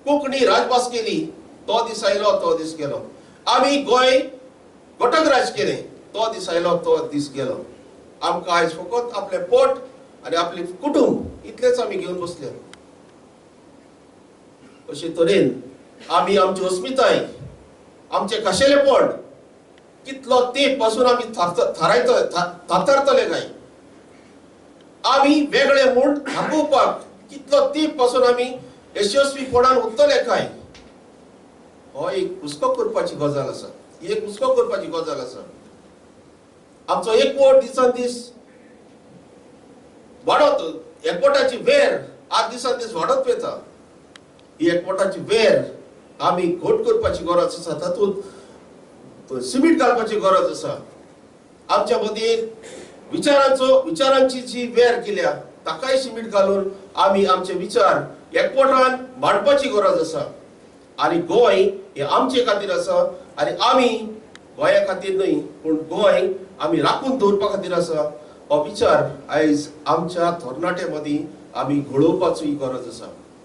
कोंकणी राजभास केली तो दीस आयलो तो दीस गेलो. आमी गोंय घटक राज केलें तो दीस आयलो तो दीस गेलो. आमकां आयज फकत आपलें पोट आनी आपलें कुटुंब इतलेंच आमी घेवन बसले. अशे तरेन आमी आमची अस्मिताय, आमचें खाशेलेपण कितलो तेंप पासून आमी थारतले काय, आमी वेगळे म्हूण दाखोवपाक कितलो तेंप पासून आमी यशस्वीपणान उरतले काय, हो एक हुस्को करपाची गजाल आसा. ही एक हुस्को करपाची गजाल आसा. आमचो एकवट दिसान दीस वाडत, एकवटाची वेर आज दिसान दीस वाडत वता. ही एकवटाची वेर आमी घट करपाची गरज आसा, तातूंत सिमीट घालपाची गरज आसा. आमच्या मदीं विचारांचो विचारांची जी वेर केल्या ताकाय सिमीट घालून आमी आमचे विचार एकवटान मांडपाची गरज आसा. आनी गोंय हें आमचे खातीर आसा आनी आमी गोंया खातीर न्हय पूण गोंय आमी राखून दवरपा खातीर आसा. हो विचार आयज आमच्या तरणाट्या मदीं आमी घडोवपाची गरज आसा.